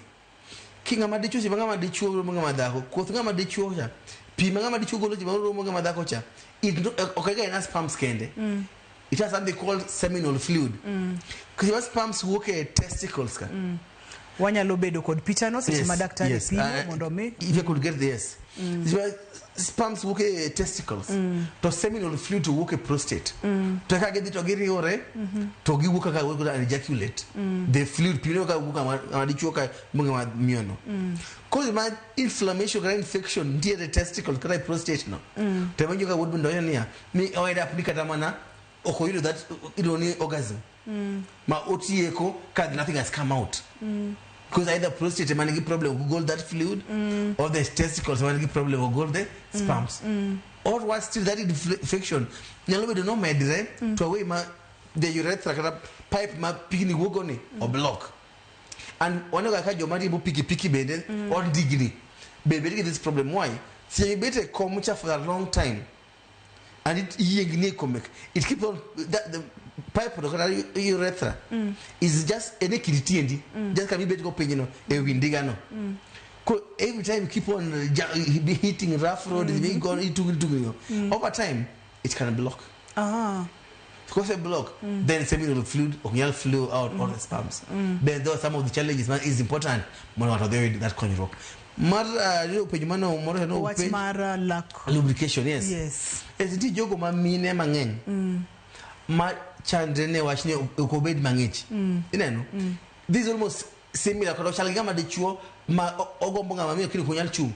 ki ng'ama dichuo, seche ma ng'ama dichuo romo ng'ama dhako, koth ng'ama dichuo cha, pi ma ng'ama dichuo golo seche ma romo ng'ama dhako cha, ok ega en sperms kende. It has something called seminal fluid. Seche ma sperms wuok e testicles ka. Wanyalo bedo kod pichano seche ma daktari pimo mondo mi If I could get the, yes. Seche ma sperms wuok e testicles to seminal fluid to wuok e prostate, to ka gidhi to giriwore to giwuok kaka wuok an ejaculate, the fluid pi ka wuok ng'ama dichuo ka ng'ama miyo no. Koro ma inflammation kata infection nitiere e testicles kata e prostate no, to ema ka wuod bende wacho niya ni o end up ni kata mana ok oyudo that iluongo ni orgasm ma otieko ka nothing has come out, because either prostate ema nigi problem ok gol that fluid, or the testicles ema nigi problem ok gol the sperms, or what still, that infection nyalo bedo nomedre to away ma the urethra kata pipe ma pigni wuogo ni oblock. And waneno ka joma riembo pikipiki bende or ndigni be bedo gi this problem. Why? Seche ibet e kom cha for a long time and it yiengni e kome, it keep on that, the pipe no kata urethra is just ene kind tiendi, just kama ibet go piny no e wi ndiga no. Ko every time you keep on be hitting rough road, mm -hmm. Itugni tugni go, over time it can block. Because it block, then seminal fluid ok nyal flow out, all the sperms. Then there are some of the challenges man is important mondo ng'ato odhi oyud that konyruok mar penjo mano moro no wach penj mar lack lubrication, yes. Yes. Yes, nitie jogo ma mine mang'eny ma chandre ne wach ni ok obed mang'ich. Ineno, this is almost similar kod ochal gi ng'ama dichuo ma ogombo ng'ama miyo kendo ok onyal chung'.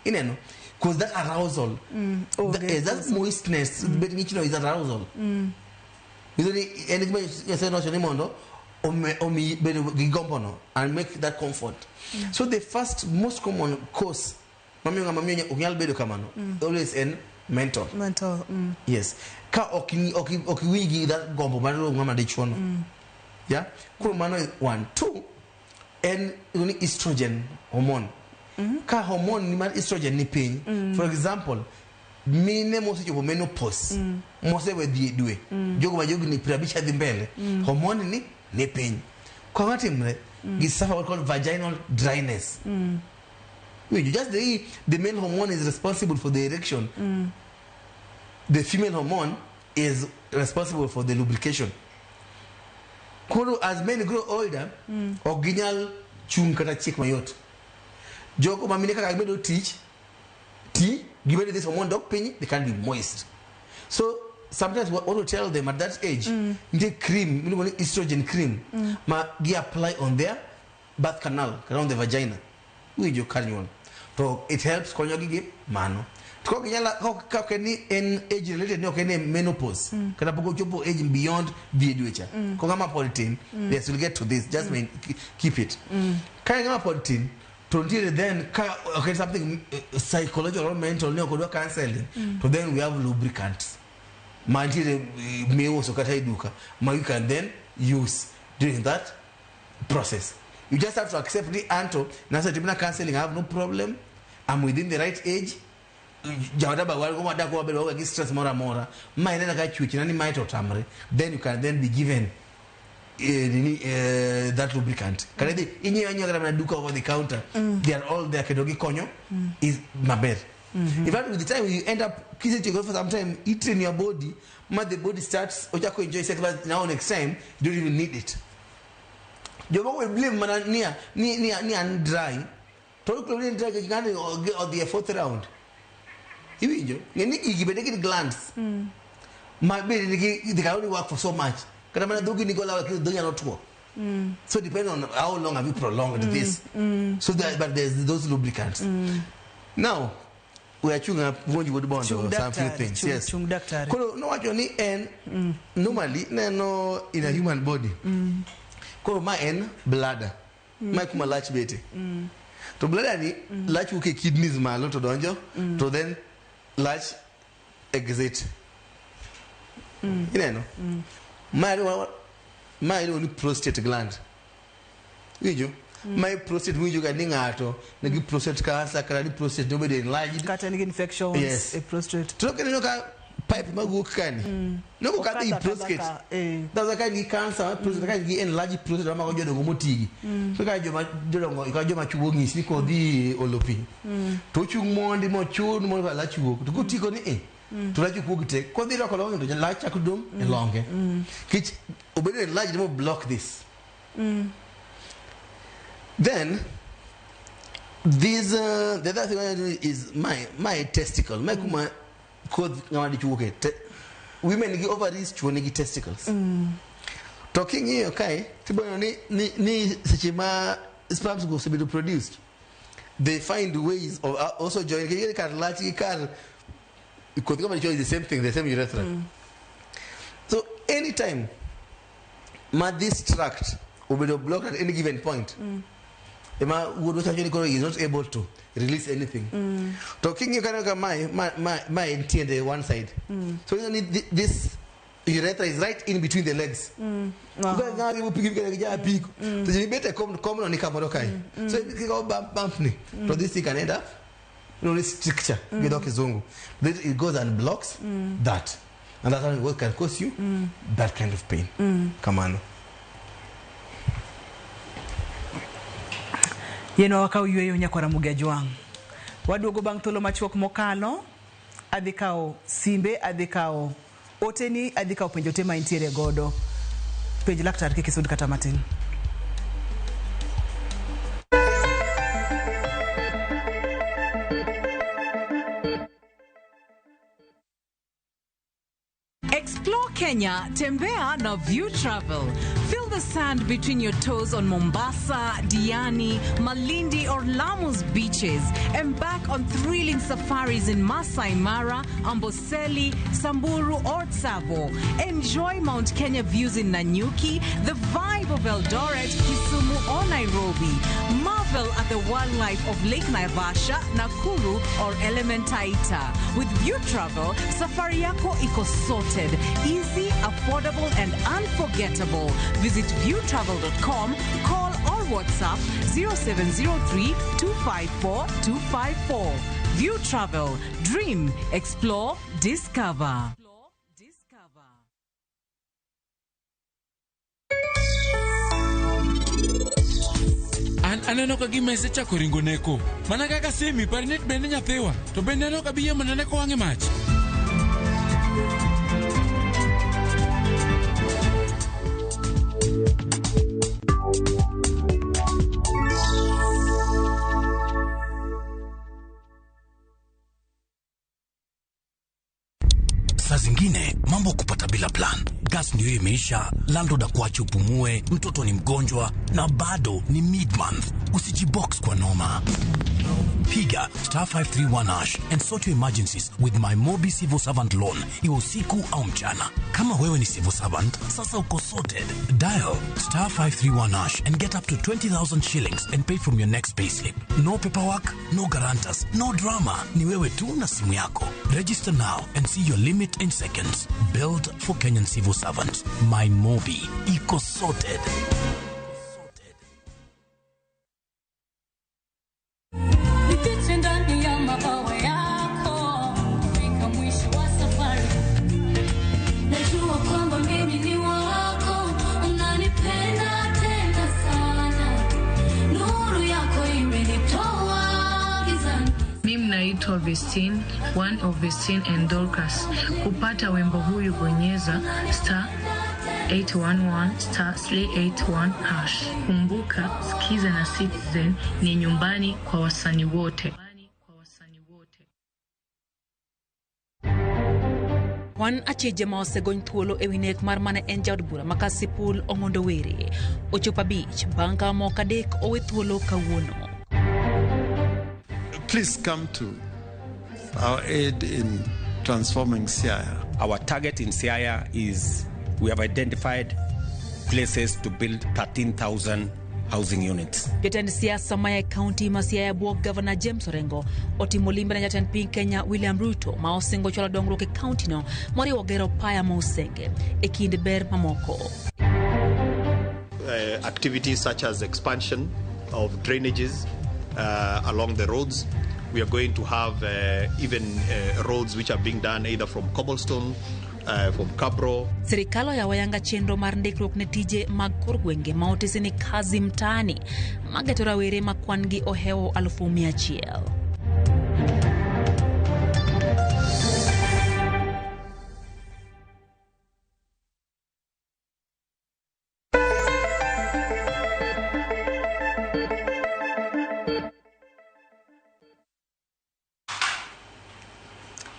Ineno, Because that arousal, that moistness, bet ng'ichno is arousal. Nyiso ni en gima Nyasaye nowacho ni mondo omi bedo gi gombono and make that comfort. So the first most common cause mamiyo ng'ama miyo ok nyal bedo kamano always en mental. Mental. Yes. Ka ok iwinj gi that gombo mar romo ng'ama dichuo no. Yeah? Koro mano 1. 2, en ni estrogen hormone. Ka hormone ni mar estrogen ni piny, for example, mine mosechopo menopause, mosewe dhi e dwe, jogo ma jogni 50 dhi mbele, hormone ni piny. Kwa timre, gi suffer what called vaginal dryness. You just the male hormone is responsible for the erection. The female hormone is responsible for the lubrication. Koro as men grow older, ok ginyal chung kata chiek mayot. Jogo ma mine kaka gimedo tich, ti gibedo this hormone dok piny, they can be moist. So sometimes what we tell them at that age, nitie cream, miluongo ni estrogen cream, ma gi apply on their birth canal, around the vagina. Winjo kar nyuol. To it helps konyogi gi mano. To kok ginyal, ka ok en ni en age related, ni ok en e menopause, kata pok ochopo age beyond dhi e dwe cha. Ko ng'ama pod tin, yes, we'll get to this, just keep it. Ka en ng'ama pod tin, to nitiere then ka ok en something psychological or mental, ni ok odwa counseling, to then we have lubricants. Ma nitiere miuso kata e duka, ma you can then use during that process. You just have to accept the anto. Nasetimna counseling, I have no problem. I'm within the right age. Jaoda ba walgo madak wabedo wawe gi stress moro amora. Ma ineno ka chwech nani mae to otamre. Then you can then be given that lubricant. Kata idhi inyiewo anyiewa kata mana duka over the counter. They are all there kendo gikonyo is maber. In fact, with the time you end up kisetiyo for some time, you train your body, ma the body starts ochako enjoy sex, but now next time you don't even need it. Jomoko will blame mana ni an dry. To ok ni dry ka ng'ato odhi e fourth round. Iwinjo? Ng'e ni gigi bende gin glands. Ma bende nigi they can only work for so much. Kata mana dhogi nigo law lakini dhogi nyalo tuo. So depending on how long have you prolonged this. So that, but there's those lubricants. Now we are chewing up puonj wuod Bondo Chung some few daktari, things. Yes. chung daktari. Koro nowacho ni en normally neno in a human body. Koro ma en bladder. Ma e kuma lach bete. To bladder ni lach wuok e kidneys malo to donjo, to then lach exit. Ineno? Ma iluongo ni prostate gland. Winjo? Ma e prostate winjo ga ni ng'ato nigi prostate cancer kata ni prostate nobedo enlarged. Kata nigi infections Yes. e prostate. To kineno ka pipe mawuok kani, noko kadhi Okadho e prostate. akadha ka, eh. That's why nigi cancer mar prostate, ka nigi enlarged prostate mamako jodongo motigi. So ka joma jodongo, ka joma chuo ng'isi ni kodhi olo pi. To ochung' mondi mochun mondo ka lach wuok. To kotiko ni to lach ok wuog te. Kodhi rwako longe to lach chako dong' e longe. Kech obedo enlarged mo block this. Then this the other thing I do is my testicle. My kuma koth ng'ama dichuo wuok e women nigi ovaries, chuo nigi testicles. To king'iyo kae, tiboneno ni seche ma sperms go osebedo produced, they find ways of also joining. King'iyo kar lach gi kar koth ng'ama dichuo is the same thing, the same urethra. So anytime ma this tract obedo blocked at any given point, ema wuod wacho ni koro he is not able to release anything. To king'iyo kanyo ka mae en tiende one side. So you need this urethra is right in between the legs. Ka ng'ato riwo pikipiki kata gi ja apiko, to ji bet e komno ni kamoro kae. So kikawo bump ni, to this thing can end up stricture gi dho kizungu. Then it goes and blocks that. And that's what can cause you that kind of pain. Kamano. Yeno wakaw yweyo nyakwara Muga Jwang'. Waduogo bang' thuolo machuok mokalo, adhi kawo simbe, adhi kawo oteni, adhi kawo penjo te ma intiere godo. Penj laktar kik isud kata matin. Explore Kenya, tembea na View Travel. Feel the sand between your toes on Mombasa, Diani, Malindi, or Lamu's beaches. Embark on thrilling safaris in Masai Mara, Amboseli, Samburu, or Tsavo. Enjoy Mount Kenya views in Nanyuki, the vibe of Eldoret, Kisumu, or Nairobi. Marvel at the wildlife of Lake Naivasha, Nakuru, or Elementaita. With View Travel, safari yako iko sorted. Easy, affordable, and unforgettable. Visit viewtravel.com, call or WhatsApp 0703 254 254. View Travel. Dream, explore, discover. An aneno ka gima isechako ringo neko. Mana kaka Simi, par ni bende nyathiwa. To bende aneno ka biye mana neko wang'e mach. Saa zingine mambo kupata bila plan. Gas ndio imeisha, landlord akuache upumue, mtoto ni mgonjwa na bado ni mid-month. Usijibox kwa noma. Piga *531# and sort your emergencies with my Mobi Civil Servant Loan, iwe usiku au mchana. Kama wewe ni civil servant, sasa uko sorted. Dial *531# and get up to 20,000 shillings and pay from your next payslip. No paperwork, no guarantors, no drama. Ni wewe tu na simu yako. Register now and see your limit in seconds. Build for Kenyan civil servants. My Mobi. Iko sorted. Nifiche ndani ya mabawa yako fika mwisho wa safari. Najua kwamba mimi ni wako, unanipenda tena sana. Nuru yako imenitoa gizani. Mimi naitwa Vestine, one of Vestine and Dorcas. Kupata wimbo huyu bonyeza *811*381#. Kumbuka, Skiza na Citizen ni nyumbani kwa wasanii wote. Wan acheje ma osegony thuolo e wi nek mar mane en jaod bura ma Kasipul Ong'ondo Were ochopo abich bang' ka moko adek owe thuolo kawuono. Please come to our aid in transforming Siaya. Our target in Siaya is we have identified places to build 13,000 housing units. Jatend siasa ma e kaunti ma Siaya buok Gavana James Orengo otimo limbe ne jatend piny Kenya William Ruto ma osingo chwalo dongruok e kaunti no moriwo gero paya ma Usenge e kind ber mamoko. Activities such as expansion of drainages along the roads. We are going to have even roads which are being done either from cobblestone, from Cabro. Sirikal oyawo yanga chenro mar ndikruok ne tije mag kor gwenge ma otisi ni kazi mtaani mageto rawere ma kwan gi ohewo 100,000.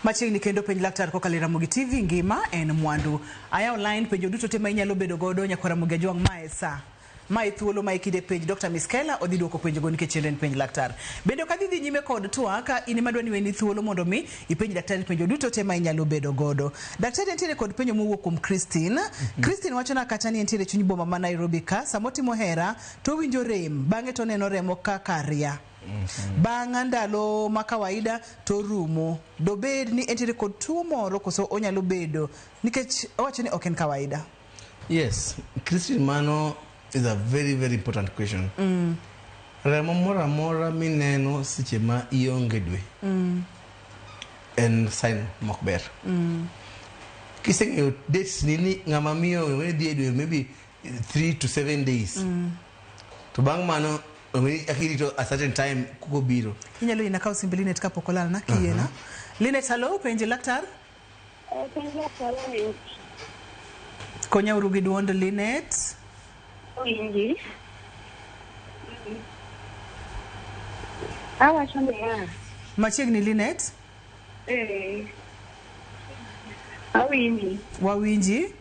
Machiegni kendo penj laktar kokalo e Ramogi TV ngima en mwandu. Ayawo line penjo duto te ma inyalo bedo godo nyakwa Ramogi Ajwang' mae sa. Mae thuolo ma ikide penj Dr. Miskela odhi duoko penjo go nikech en penj laktar. Bende ok adhi dhi nyime kod twak, in ema dwa ni weni thuolo mondo mi ipenj daktari penjo duto te ma inyalo bedo godo. Daktari nitiere kod penjo mowuok kuom Christine. Christine wacho na kata ni entiere chuny boma ma Nairobi ka, samotimo hera to owinjo rem, bang'e to oneno remo kaka ria. Bang' ndalo ma kawaida to rumo. Dobed ni entiere kod tuo moro koso onyalo bedo nikech owacho ni ok en kawaida. Yes, Christine, mano is a very, very important question. Remo moro amora mineno seche ma ionge dwe en sign mok ber. Kiseng'eyo dates ni ni ng'ama miyo weni dhi e dwe maybe 3 to 7 days. To bang' mano akirito a certain time kuko biro. Inyalo yina kawo simbe Linet kapok olal na kiyiena. Linet, hello, penje laktar. Penj laktar winji. Konya uru gi duond Linet. Winji. Awacho niya. Machiegni Linet. Awinji. Wawinji.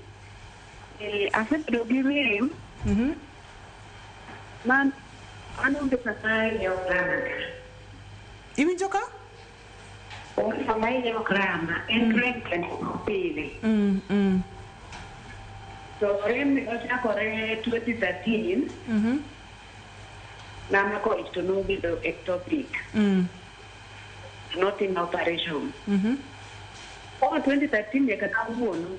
Asebedo gi rem. Man an onge sama iye ok rama ga. Iwinjo ka? Onge sama iye ok rama. En rem kende pile. To rem ni ochakore 2013. Namako ich to nobedo ectopic. Notim operation. Koa 2013 nyaka kawuono.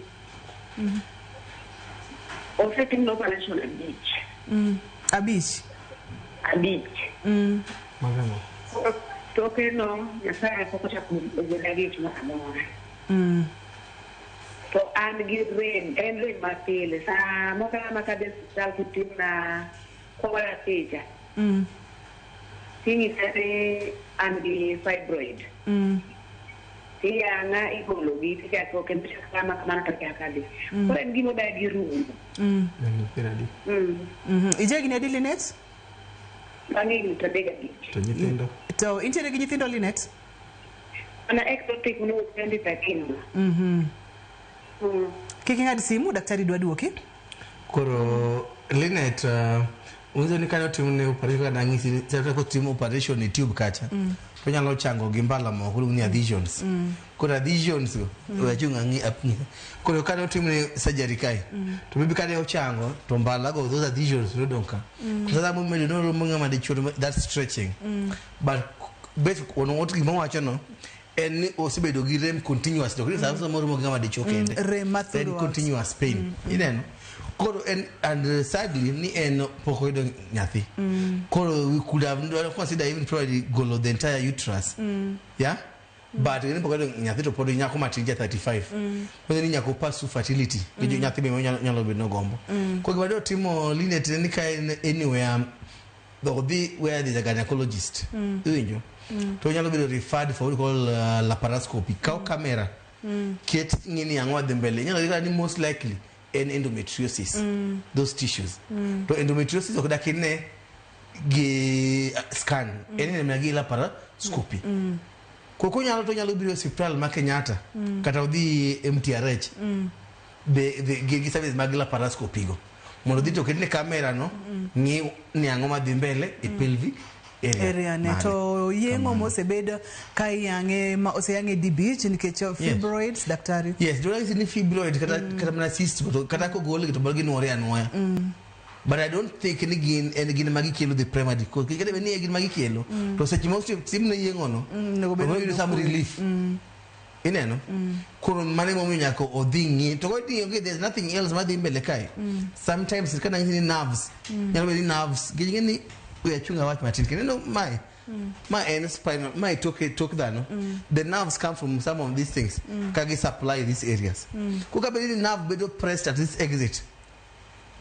Osetim operation 5. 5? 5. Toke no, Nyasaye pok ochako ogwedha gi ich moro amora. To an gi rem, en rem mapile. Saa moro amora kadhi e osiptal kotimna kogoya picha. Ting'isa ni an gi fibroid. Tiyang'a igologi tichako kendo chako rama kamano to chako adhi. Koro en gima odagi rumo. Ija higni adi, Linet? Bang' higni 35. To nyithindo? To intiere gi nyithindo, Linet? Mana ectopic no 2013. Kik ing'ad simu, daktari dwa duoki. Koro Linet, unyiso ni kane otimne operation kaka nang'isi kata kotimo operation e tube kacha to onyalo chango gi mbala moko iluongo ni adhesions. Koro adhesions go we achung' ang'i koro kane otimne surgery kae to maybe kane ochango to mbala go, those adhesions nodong' ka. Sasa momedo noromo ng'ama dichuo, that's stretching. But bet what gima wacho no en ni osebedo gi rem continuously, ok ni sama oromo gi ng'ama dichuo kende. Rem ma En throughout. continuous pain ineno. Koro en and sadly ni en pok oyudo nyathi. Koro we could have consider even probably golo the entire uterus. Yeah, but en pok oyudo nyathi to pod nyako matin ja 35. Koro ni nyaka pursue fertility. Mm. Nyathi be nyalo bedo nogombo. Koro gima dwa timo Linet en ni ka en anywhere odhi where there's a gynecologist. Iwinjo? To onyalo bedo referred for what we call laparoscopy. Kaw camera. Ket ng'i ni ang'o dhi mbele. Inyalo yudo ni most likely en endometriosis. Those tissues. To endometriosis ok dak ine gi scan. En ineno mana gi laparoscopy. Koro konyalo to onyalo biro e osiptal ma Kenyatta kata odhi MTRH be gi service mag laparoscopy go mondo odhi to oketne camera no ng'i ni ang'o madhi mbele e pelvic area. Area ne mare. to yeng'o mosebed ka iyang'e ma oseyang'e dibich nikech fibroids, daktari? Yes, dwaro ni fibroid kata mana cyst to kata kogolgi to ginuore anuoya. But I don't think ni gin en gin ma gikelo the primary cause. Kata bed ni e gin ma gikelo to seche ma otimne yeng'o no Onego bed ni oyudo some okwe. relief. Ineno? Koro mano emomiyo nyaka odhi ng'i. To kodhi okay, there's nothing else madhi mbele kae. Sometimes kana ng'isi ni nerves. Nyalo bedo ni nerves. Nikech ing'e ni we achung' awach matin. Kendo ineno mae. Ma en spinal, mae tok dhano. The nerves come from some of these things. Ka gi supply these areas. Koro ka bedo ni nerve bedo pressed at this exit.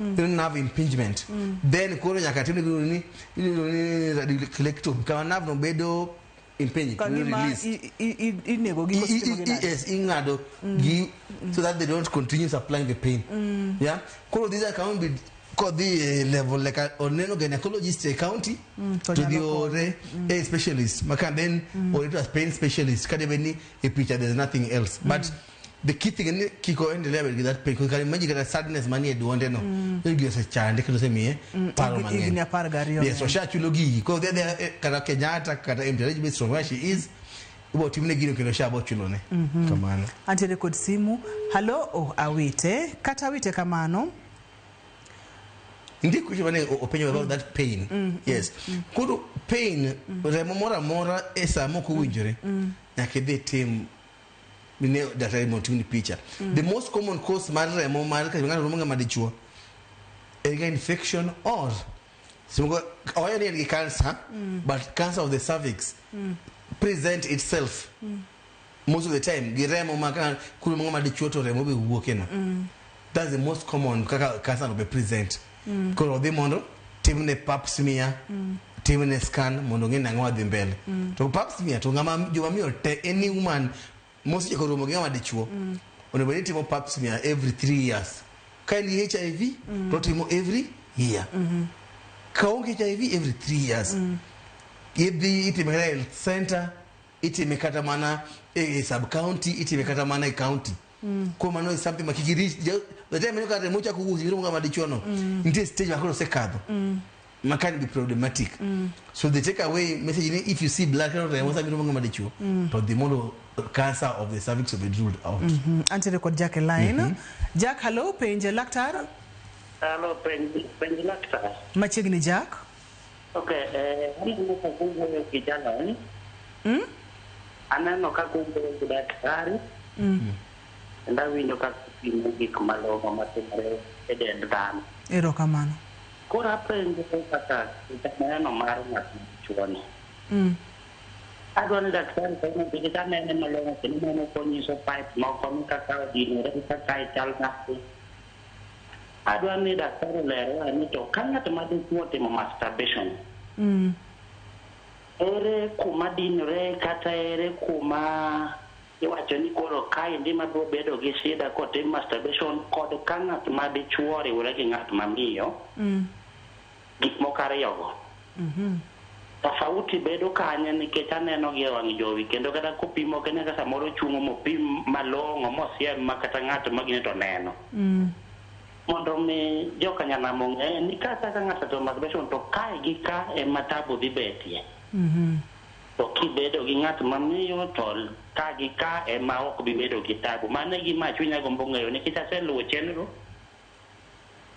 Then nerve impingement. Then koro nyaka timne gima iluongo ni radiculectomy. Kama nerve no bedo impinged, Ka gima released. Inego gi kositimo gi nade? Yes, ing'ado gi so that they don't continue supplying the pain. Yeah. Koro these are can be kodhi e level like oneno gynecologist e county to to dhi nyalo ore a specialist maka then ore to a pain specialist kata bed ni e picha there's nothing else, but the key thing en ni kik oendelea bedo gi that pain, because can imagine kata sadness manie duonde no. Gigi osechande kendo osemiye paro mang'eny. Higni 12. Yes, oshachulo gigi. Koro dhi adhiya kata Kenyatta kata MTRH based from where she is, ibo timne gino kendo sha bo chulone. Kamano. Antiere kod simu. Halo, oh, awite kata awite kamano. Nitie question mane openjo about that pain. Yes. Koro pain, remo moro amora e saa mok owinjore, nyaka idhi tim ne daktari mondo otimni picha. The most common cause mar remo mar ka ng'ato romo ng'ama dichuo en ga infection or simoko owacho ni en gi cancer, but cancer of the cervix present itself most of the time gi remo ma ka kuromo ng'ama dichuo to remo be wuoke no. That's the most common kaka cancer no be present. Koro odhi mondo timne pap smear, timne scan mondo ong'e ni ang'o madhi mbele. To pap smear to ng'ama joma miyo te, any woman mosechako romo gi ng'ama dichuo onego bed ni timo pap smear every 3 years. Ka en gi HIV to timo every year. Ka onge HIV, every 3 years. Idhi itime kata e health center, itime kata mana e sub county, itime kata mana e county. Kuom mano is something ma kik irich the time ineno ka remo chako wuok iromo ng'ama dichuo no, nitie stage ma koro osekadho ma can be problematic. So the take away message ni if you see blood kano remo sama iromo ng'ama dichuo, to dhi mondo cancer of the cervix obed ruled out. Antiere kod Jack e line. Jack, hello, penj laktar. Halo, penj laktar. Machiegni, Jack. Okay, aneno ka kuwuoyo gi jalony. Aneno ka kuwuoyo gi daktari. Kendo awinjo ka pimo gik malong'o matimore e dend dhano. Erokamano. Koro apenjo kaka janeno mar ng'at machuoni. Adwa ni daktari konyo nikech anene malong'o kendo aneno konyiso pipe moko ni kaka odinore kaka chal nade. Adwa ni daktari olerwa ni to ka ng'at ma dichuo otimo masturbation, ere kuma dinore kata ere kuma iwacho ni koro kaendi mabiro bedo gi shida kotim masturbation kod ka ng'at ma dichuo oriwore gi ng'at ma miyo, gik moko ariyogo tofauti bedo kanye? Nikech aneno gi e wang' jowi kendo kata kopimo kendo kata samoro chungo mopim malong'o mosiem ma kata ng'at ma gine to neno, mondo mi jokanyanam ong'e ni kata ka ng'ato otimo masturbation to kae gi ka ema tabu dhi betie, to kibedo gi ng'at ma miyo to ka gi ka ema ok bi bedo gi tabu. Mano e gima chunya gombo ng'eyo nikech aseluwo chenro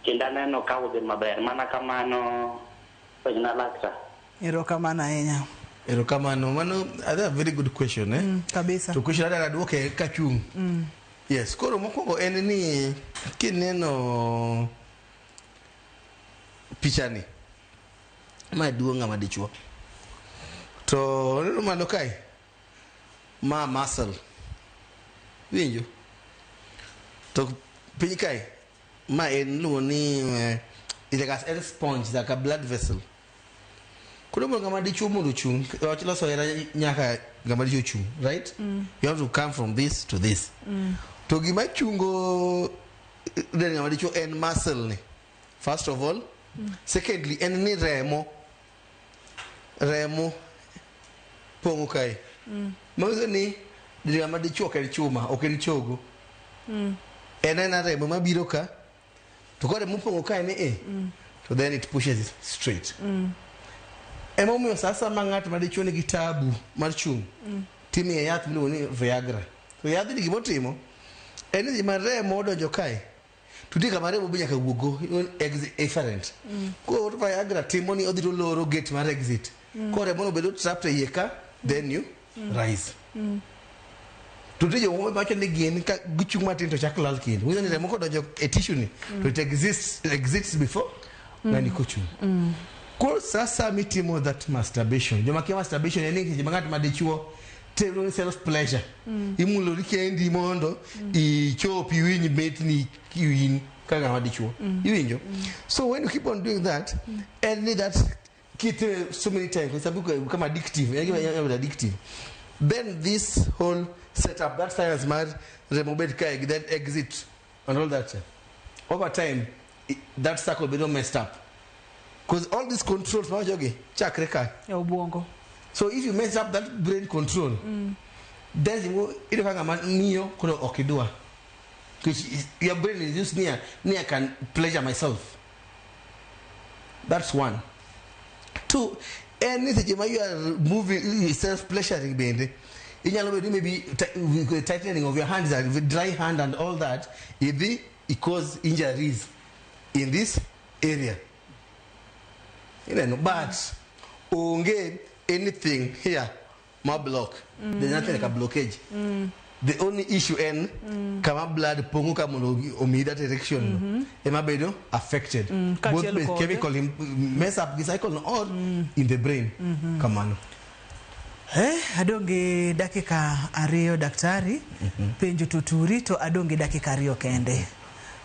kendo aneno ka udhi maber. Mana kamano, penjna laktar. Erokamano ahinya. Erokamano. Mano a very good question, eh? Kabisa. To question adwa duoke kachung'. Yes, koro mokwongo en ni kineno pichani, ma duong' ng'ama dichuo. To neno malo kae, ma muscle. Winjo? To piny kae, ma en iluongo ni it's like a sponge, like a blood vessel. Koro mondo ng'ama dichuo mondo ochung', wach loso hera nyaka ng'ama dichuo chung', right? You have to come from this to this. To gima chungo del ng'ama dichuo en muscle ni. First of all. Secondly, en ni remo. Remo pong'o kae. Manyiso ni del ng'ama dichuo ok en chuma, ok en chogo. En ena remo mabiro ka. To ka remo pong'o kae ni e, to then it pushes it straight. Emomiyo sa asaya ma ng'at ma dichuo nigi tabu mar chung', timiye yath miluongo ni Viagra. To yadhni gimotimo, en ni ma remo odonjo kae, to nitie kama remo be nyaka wuog go, exit efferent. Koro Viagra timo ni odhi to oloro gate mar exit. Koro remo no bedo trapped e iye ka, then you rise. To nitie jomoko wacho ni gin ka gichung' matin to chak lal kendo. Manyiso ni remo kodonjo e tissue ni, to it exists before ng'ani kochung'. Koro sasa mitimo that masturbation, joma kia masturbation en ni seche ma ng'at ma dichuo tero ni self pleasure. Imulori kendi mondo ichop iwinj mitni in ka ng'ama dichuo. Iwinjo? So when you keep on doing that, en ni that kitime so many times, some people become addictive, en gima nyalo bedo addictive. Then this whole setup, that science mar remo bed kae, then exit and all that. Over time, that circle bedo messed up. Because all these controls mawachogi chakre ka. E obwongo. So if you mess up that brain control, then you iyudo ka ng'ama miyo koro ok idwa. Because your brain is used near, near can pleasure myself. That's one. Two, any seche ma you are moving, self pleasuring bende, inyalo bedo ni maybe with tightening of your hands and with dry hand and all that, idhi it cause injuries in this area. Ineno, but onge anything here ma block. There's nothing like a blockage. The only issue en kama blood pong'o ka mondo omiyi that erection no, ema bedo affected. Both Kaachiel with kod- chemical mess up gi cycle no or in the brain. Kamano. Adong' gi dakika 2, daktari. Penjo to turi to adong' gi dakika 2 kende.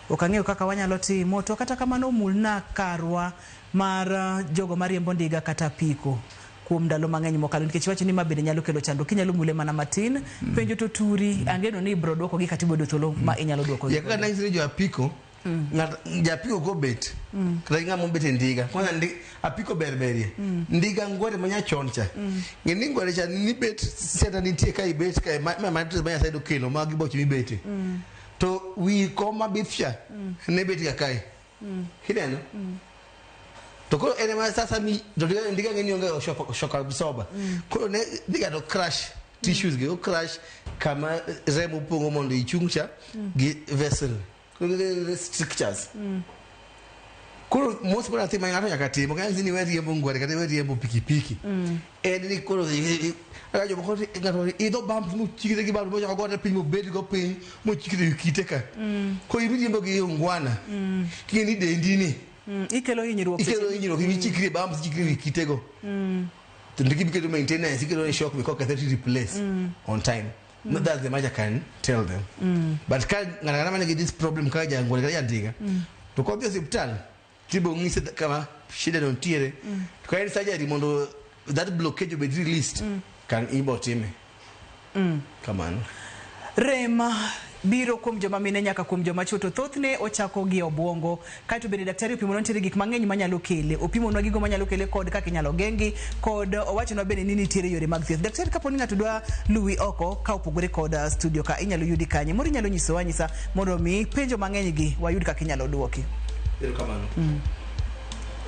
Ok ang'eyo kaka wanyalo timo to kata kamano omulna karwa mar jogo mariembo ndiga kata apiko kuom ndalo mang'eny mokalo, nikech iwacho ni ma bende nyalo kelo chandruok. Kinyalo mule mana matin. Penjo to turi, angeno ni ibiro duoko gi kata ibedo thuolo ma inyalo duoko gi. Ya kaka nanyisi ni jo apiko Ng'at japiko kobet kata gi ng'ama obet e ndiga kwanza ndi, apiko ber berie ndiga ngware manyachon cha ng'e ni ngware cha nibet seta nitie ka ibet kae ma ma ma ma Nyasaye okelo ma giboche mibete to wi kom mabith cha ne bet ga kae ineno to koro en ema sasa mi to ndiga ndiga ng'e ni onge shock absorber koro ne dhiga to crash tissues gi o crash kama remo pong'o mondo ichung' cha gi vessel Koro strictures koro most important thing ma ng'ato nyaka timo ka ni we riembo ngware kata we riembo pikipiki en ni koro kaka jomoko ng'ato idho bump mochikre gi bump mochako gore piny mobed go piny mochikre e kite ka koro in iriembo gi ongwana king'e ni dendi ni Ikelo hinyruok ikelo hinyruok imichikri e bumps ichikri e wi kitego to ndiki biketo maintenance iketo ni shock mikokethe to replace on time. No, that's the much I can tell them. But ka ng'ato ang'ata manigi this problem kaka jangware kata jandiga to kodhi e osiptal tibo ng'ise kama shida no nitiere to ka en surgery mondo that blockage obed released kan ibo time kamano. Rem biro kuom joma mine nyaka kuom joma chuo to thothne ochako gi obwongo. Kaeto bende daktari opimonwa nitiere gik mang'eny manyalo kele. Opimonwa gigo manyalo kele kod kaka inyalo geng'gi kod owachonwa bende ni nitiere yore mag thieth. Daktari kapo ni ng'ato dwa luwi oko ka opogore kod studio ka inyalo yudi kanye? Moro inyalo nyisowa anyisa mondo mi penjo mang'eny gi wayud kaka inyalo duoki. Erokamano.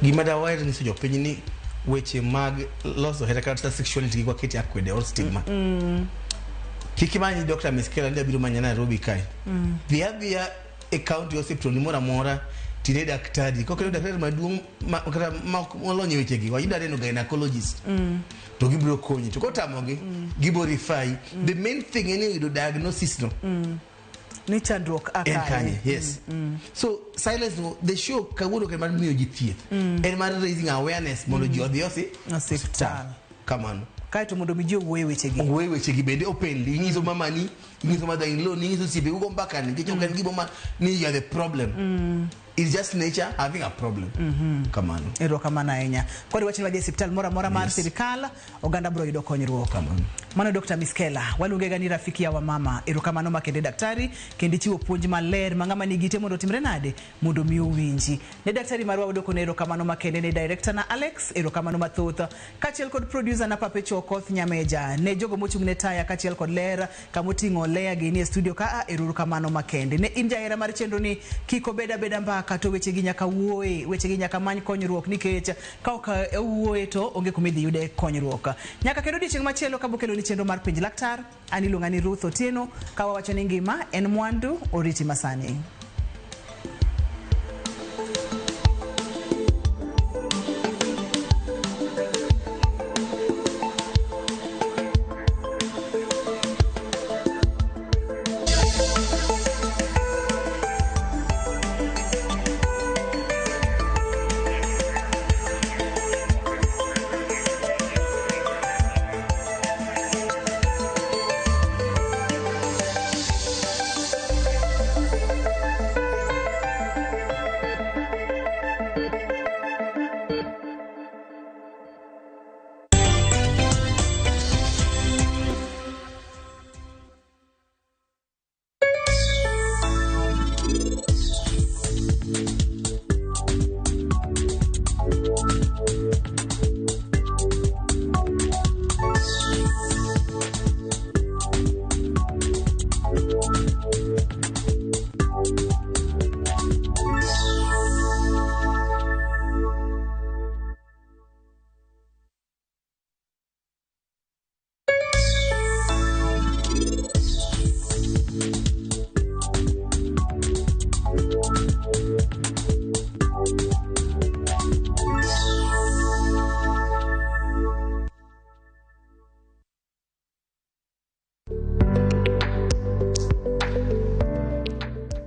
Gima dawaher nyiso jopiny ni weche mag loso hera kata sexuality kik waket akwede or stigma. Kik imany Dr. Miskela ni abiro manya Nairobi kae. Dhi adhiya e county hospital ni moro amora tine daktari. Kokelo daktari maduong' kata ma ok molony e wechegi, wayudo aneno gynecologist. To gibiro konyi. To kotamogi, gibiro refer. The main thing en ni yudo diagnosis no. Ni chandruok a En kanye. kanye, yes. So silence no, the show kawuono ok en mar miyo ji thieth. En mar raising awareness mondo ji odhi osiptal. Kamano. Kaeto mondo mi ji owuoye wechegi. Owuoye wechegi bende openly. Inyiso mamani, inyiso mother in law, inyiso osiepe, ugo mbaka nikech ok en gima ma ni you are the problem. It's just nature having a problem. Kamano. Erokamano ahinya. Koro iwacho ni wadhi e osiptal moro amora mar sirikal, oganda biro yudo konyruok. Mano Dr. Miskela, waluonge ga ni rafiki ya wamama. Erokamano makende daktari, kendo ichiwo puonj maler ma ng'ama nigi ite mondo otimre nade mondo mi owinji. Ne daktari marwa wadwoko ne erokamano makende ne director na Alex, erokamano mathoth. Kaachiel kod producer na Papecho Okoth Nyameja, ne jogo mochung' ne taya kaachiel kod ler kamoting'o Leah gini e studio ka erokamano makende. Ne in jahera mar chenro ni kik obed abeda mbaka to weche gi nyaka wuoye, weche gi nyaka many konyruok nikech ka ok owuoye to onge kuma idhi yude konyruok. Nyaka kendo odiechieng' machielo kabokelo ni chenro mar penj laktar, an iluonga ni Ruth Otieno, ka wawacho ni ngima en mwandu, oriti masani.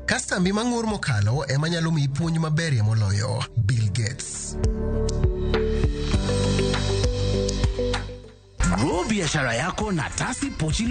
Kastambi mang'ur mokalo ema nyalo miyi puonj maberie moloyo. Bill Gates. Grow biashara yako na Tasi Pochi.